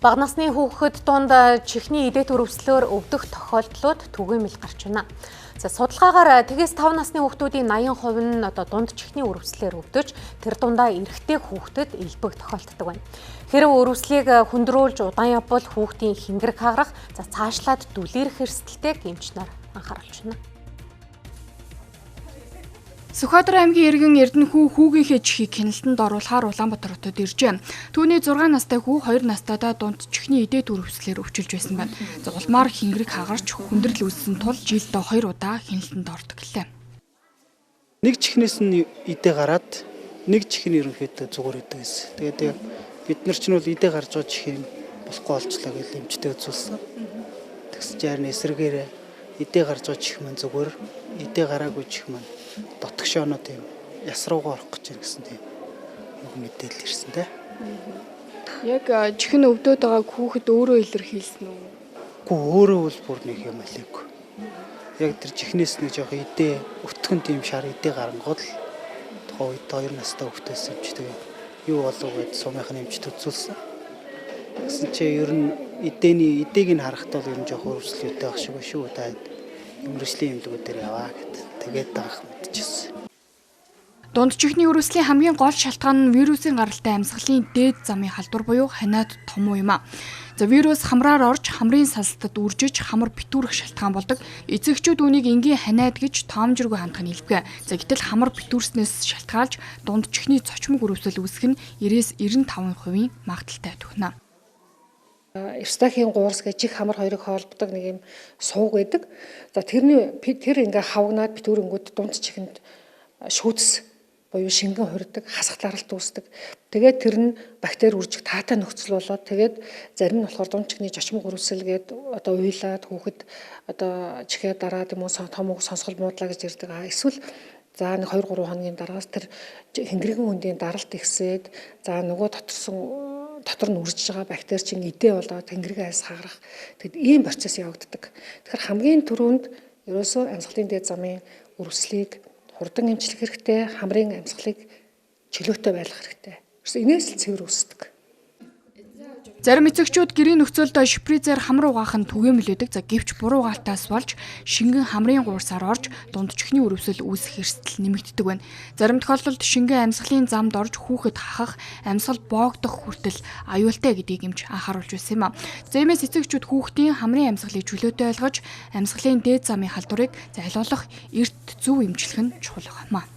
Бага насны хүүхэд дунд чихний идэт өрөвслөөр өвдөх тохиолдлууд түгээмэл гарч байна. За судалгаагаар 5 насны хүүхдүүдийн 80% нь одоо дунд чихний өрөвслөөр өвдөж, тэр дундаа эрэгтэй хүүхдэд элбэг тохиолддог байна. Хэрэв өрөвслийг хүндрүүлж удаан явбал хүүхдийн хингэрэг хагарах, за цаашлаад дүлэрэх эрсдэлтэйг эмч нар анхааруулж байна. Сүхбаатар аймгийн иргэн Эрдэнэхүү хүүгийнхээ чихийг хяналтанд оруулахаар Улаанбаатар хотод иржээ. Түүний 6 настай хүү 2 настайдаа дунд чихний идэт өрөвслөөр өвчилж байсан байна. За улмаар хингэрэг хагарч хүндрэл үүссэн тул жилдээ 2 удаа хяналтанд ордог гэлээ. Нэг чихнээс нь идэ гараад нэг чих нь ерөнхийдөө зүгээр идэг гэсэн. Тэгээд бид нар ч нь бол идэ гарч байгаа чих юм болохгүй болчлаа гэж эмчтэй үзүүлсэн. Тэгсэн чинь харин эсрэгээрээ идэ гарч байгаа чих маань зүгээр, идэ гараагүй чих маань дотгошооноо тийм яс руугаа орох гэж байна гэсэн тийм үг мэдээлэл ирсэн те. Яг чихэн өвдөд байгааг хүүхэд өөрөө илэрхийлсэн үү? Үгүй, өөрөө бол бүр нэг юм алиагүй. Яг тэр чихнээс нэг жоох идэ өтгөн тийм шар идэ гарангууд л тухайн үед 2 настай хүүхдээс юм чи тэгээ юу болов гэд сумынхны эмчт үзүүлсэн. Тэгсэн чи ер нь идэний идээг нь харахад бол ер нь жоох өрөвсөл үтэй байх шиг ба шүү та мөрөслийн эмнэлгүүдээр яваа гэд тэгээд анх мэдчихсэн. Дунд чихний өрөвслийн хамгийн гол шалтгаан нь вирусын гаралтай амьсгалын дээд замын халдвар буюу ханиад томуу юм а. За вирус хамраар орж хамрын салстад үржиж хамар битүүрэх шалтгаан болдог. Эцэгчүүд үүнийг энгийн ханиад гэж тоомжиргүй хандах нь илбэг. За гэтэл хамар битүүрснээс шалтгаалж дунд чихний цочмог өрөвсөл үүсэх нь 90-95% магадлалтай төхнө. Евстахийн гуурс гэж чих хамар хоёрыг холбодог нэг юм сууг байдаг. За тэрний тэр ингээ хавгнаад битүүрэнгүүд дунд чихэнд шүүцс буюу шингэн хурдаг, хасах даралт үүсдэг. Тэгээд тэр нь бактери үржих таатай нөхцөл болоод тэгээд зарим нь болохоор дунд чихний жочмог өрөвсөл гээд одоо уйлаад хүүхэд одоо чихээ дараад юм уу том үг сонсгол муудлаа гэж ирдэг. А эсвэл за нэг 2-3 хоногийн дараагаас тэр хингэрэгэн хөндийн даралт ихсээд за нөгөө доторсон дотор нь үржиж байгаа бактери чинь идэ болоод тэнгэрийн айс хагарах. Тэгэд ийм процесс явагддаг. Тэгэхээр хамгийн түрүүнд ерөөсөө амьсгалын дээд замын өрөвслийг хурдан эмчлэх хэрэгтэй, хамрын амьсгалыг чөлөөтэй байлгах хэрэгтэй. Ерөөсөө энээс л цэвэр үүсдэг. Зарим эцэгчүүд гэрийн нөхцөлд шприцээр хамар угаах нь түгээмэл байдаг. За гэвч буруу угаалтаас болж шингэн хамрын гуурсаар орж дунд чихний өрөвсөл үүсэх эрсдэл нэмэгддэг байна. Зарим тохиолдолд шингэн амьсгалын замд орж хүүхэд хахах, амьсгал боогдох хүртэл аюултай гэдгийг эмч анхааруулж байсан юм а. Зэмээс эцэгчүүд хүүхдийн хамрын амьсгалыг чөлөөтэй ойлгож амьсгалын дээд замын халдварыг зайлуулах эрт зөв эмчлэх нь чухал юм а.